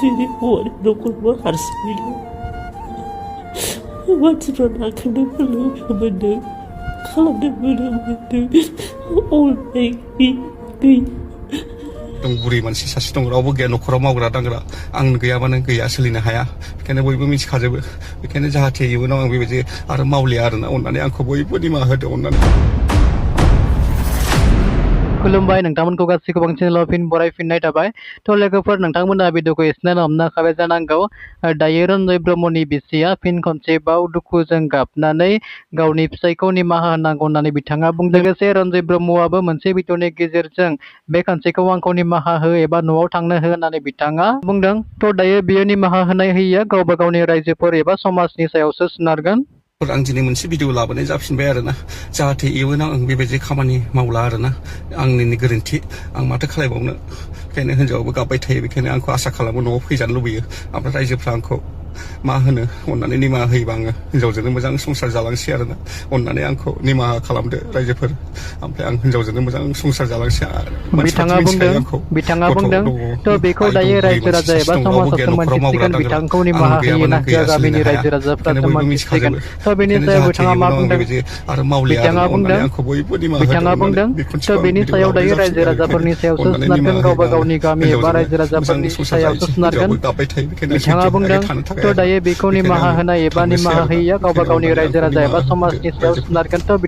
दिनै हौवानि न'खरबो हारसिङैनो मानसिफ्रा नाख्रेबनो लोगो मोन्दों खालामनो नुनो मोन्दों अननाय गैया दं बुरि मानसि सासे दं रावबो गैया न'खराव मावग्रा दांग्रा आं गैयाबानो गैया सोलिनो हाया बेखायनो बयबो मिथिखाजोबो बेखायनो जाहाथे इयुनाव आं बेबायदि आरो मावलिया आरोना अननानै आंखौ बयबो निमाहा होदो अननानै खुलुमबाय नोंथांमोनखौ गासैखौ बांसिन चेनेलाव फिन बरायफिननाय थाबाय थ' लोगोफोर नोंथांमोना भिडिअखौ एसेनो हमनाखाबाय जानांगौ दायो रन्जय ब्रह्मनि बिसिया फिन खनसेबाव दुखुजों गाबनानै गावनि फिसायखौ निमाहा होनांगौ होननानै बिथाङा बुंदों लोगोसे रन्जय ब्रह्मआबो मोनसे भिडिअनि गेजेरजों बे खनसेखौ आंखौ निमाहा हो एबा न'आव थांनो हो होननानै बिथाङा बुंदों थ' दायो बियो निमाहा होनाय होयिया गावबा गावनि रायजोफोर एबा समाजनि सायावसो सोनारगोन आं दिनै मोनसे भिडिअ लाबोनाय जाफिनबाय आरोना जाहाथे इयुनाव आं बेबायदि खामानि मावला आरोना आंनिनो गोरोन्थि आं माथो खालायबावनो बेखायनो हिनजावाबो गाबबाय थायो बेखायनो आंखौ आसा खालामो न'आव फैजानो लुबैयो ओमफ्राय रायजोफ्रा आंखौ मा होनो अननानै निमाहा होयोबा आङो हिनजावजोंनो मोजां संसार जालांसै आरोना अननानै आंखौ निमाहा खालामदो रायजोफोर ओमफ्राय आं हिनजावजोंनो मोजां संसार जालांसै बिथाङा बुंदों थ' बेखौ दायो रायजो राजा एबा समाजावसो मोनथिसिगोन बिथांखौ निमाहा होयो ना होआ गामिनि रायजो राजाफ्रासो मोनथिसिगोन थ' बेनि सायाव बिथाङा मा बुंदों बिथाङा बुंदों थ' बेनि सायाव दायो रायजो राजाफोरनि सायावसो सोनारगोन गावबा गावनि गामि एबा रायजो राजाफोरनि सायावसो सोनारगोन बिथाङा बुंदों थ' दायो बेखौ निमाहा होनाय एबा निमाहा होयिया गावबा गावनि रायजो राजा एबा समाजनि सायाव सोनारगोन थ'